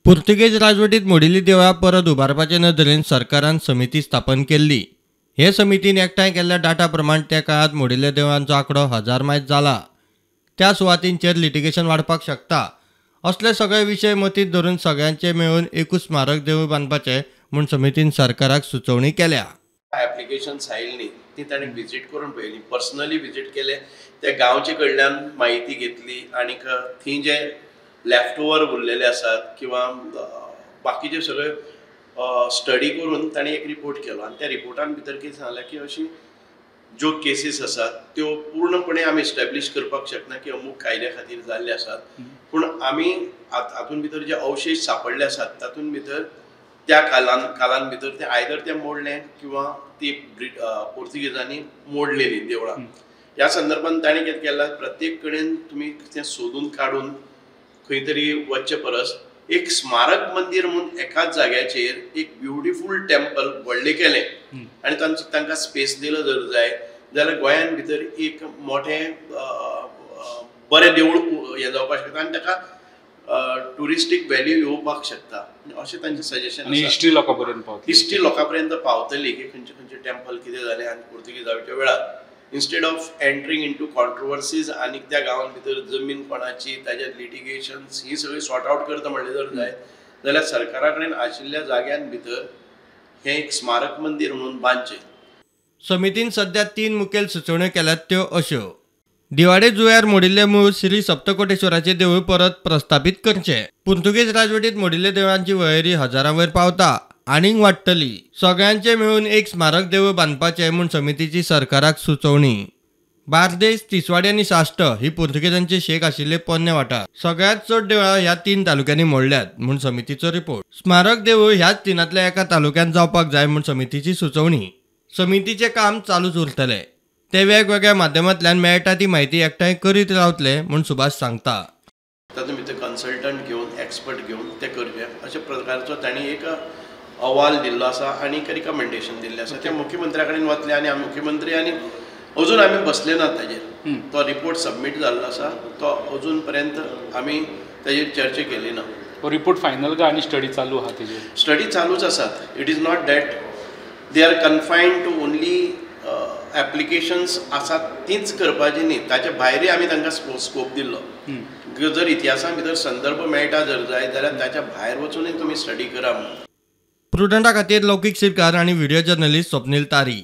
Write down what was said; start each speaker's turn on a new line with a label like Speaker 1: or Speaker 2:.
Speaker 1: पुर्तुगेज राजवटीत मोडिल्ली देवळां परत उबारपाचे नदरेन सरकारान समिती स्थापन केल्ली. हे समितीन एकठांय केल्ल्या डाटा प्रमाण त्या काळांत मोडिल्ल्या देवळांचो आंकडो 1000 मायज जाला. त्या सुवातींचेर लिटिगेशन वाडपाक शकता. असले सगळे विशय मतींत धरून सगळ्यांचे मेळून एकूच स्मारक देवूळ बांदपाचें म्हूण समितीन सरकाराक सुचोवणी केल्या.
Speaker 2: एप्लिकेशन आयिल्ली ती ताणें विजीट करून पळयली, पर्सनली विजीट केले, त्या गांवचे कडल्यान म्हायती घेतली आनीक थंय जे लेफ्ट ओवर उरलेले आसात किंवा बाकीचे सगळे स्टडी करून ताणें एक रिपोर्ट केलो आनी त्या रिपोर्टान भितर कितें सांगलें की अशी ज्यो केसीस आसात त्यो पूर्णपणे आमी इस्टॅब्लीश करपाक शकना की अमूक कायद्या खातीर जाल्ले आसात, पूण आमी हातूंत भितर जे अवशेश सापडले आसात तातूंत भितर त्या कालान भितर ते आयदर ते मोडले किंवा ती पोर्तुगेजांनी मोडलेली देवळां. ह्या संदर्भात ताणें कितें केलां, प्रत्येक कडेन तुमी तें सोदून काडून खंय तरी वचचे परस एक स्मारक मंदीर म्हूण एकाच जाग्याचेर एक ब्युटिफूल टेम्पल व्हडलें केलें आनी तांकां स्पेस दिलो जर जाय जाल्यार गोंयान भितर एक मोठें बरें देवूळ हें जावपाक शकता आनी ताका ट्युरिस्टीक व्हॅल्यू येवपाक शकता अशें तांचें सजेशन.
Speaker 3: हिस्ट्री लोकां पर्यंत पावतली,
Speaker 2: हिस्ट्री लोकां पर्यंत पावतली की खंयचे खंयचे टेम्पल कितें जालें आनी पुर्तुगेजाच्या वेळार instead of entering into controversies आनी त्या गांवान भितर जमीन कोणाची ताजे लिटिगेशन्स ही सगळी सॉर्ट आवट करता म्हणलें जर जाय जाल्यार सरकारा कडेन आशिल्ल्या जाग्यान भितर हें एक स्मारक मंदीर म्हणून बांदचें.
Speaker 1: समितीन सध्या 3 मुखेल सुचोवण्यो केल्यात त्यो अश्यो: दिवाडे जुंव्यार मोडिल्ले मूळ श्री सप्तकोटेश्वराचे देवूळ परत प्रस्थापीत करचें. पुर्तुगेज राजवटीत मोडिल्ल्या देवळांची वळेरी 1000 वयर पावता, आनीक वाडटली. सगळ्यांचे मेळून एक स्मारक देवूळ बांदपाचें म्हूण समितीची सरकाराक सुचोवणी. बार्देस, तिसवाडी आनी साश्ट ही पुर्तुगेजांचे शेक आशिल्ले पोन्ने वाठार. सगळ्यांत चड देवळां ह्या 3 तालुक्यांनी मोडल्यात म्हूण समितीचो रिपोर्ट. स्मारक देवूळ ह्याच 3तल्या एका तालुक्यांत जावपाक जाय म्हूण समितीची सुचोवणी. समितीचें काम चालूच उरतलें. ते वेगवेगळ्या माध्यमांतल्यान मेळटा ती म्हायती एकठांय करीत रावतले म्हूण सुभाष सांगता.
Speaker 2: तातूंत भितर कन्सल्टंट घेवन एक्सपर्ट घेवन ते करचे अशा प्रकारचो तांणी एक अहवाल दिल्लो आसा आनी एक रिकमेंडेशन दिल्लें आसा. ते मुख्यमंत्र्या कडेन वतले आनी मुख्यमंत्री आनी अजून आमी बसले ना ताजेर. तो रिपोर्ट सबमीट जाल्लो आसा, तो अजून पर्यंत आमी ताजेर चर्चा केली ना.
Speaker 3: रिपोर्ट फायनल काय आनी स्टडी चालू आसा तेजेर?
Speaker 2: स्टडी चालूच आसात. It is not that they are confined to only applications आसात तीच करपाची न्ही, ताच्या भायरूय आमी तांकां स्कोप दिल्लो. जर इतिहासा भितर संदर्भ मेळटा जर जाय जाल्यार ताच्या भायर वचूनय तुमी स्टडी करा म्हणून.
Speaker 1: प्रुडंटा खातीर लौकीक शिरकार आनी व्हिडिओ जर्नलिस्ट स्वप्नील तारी.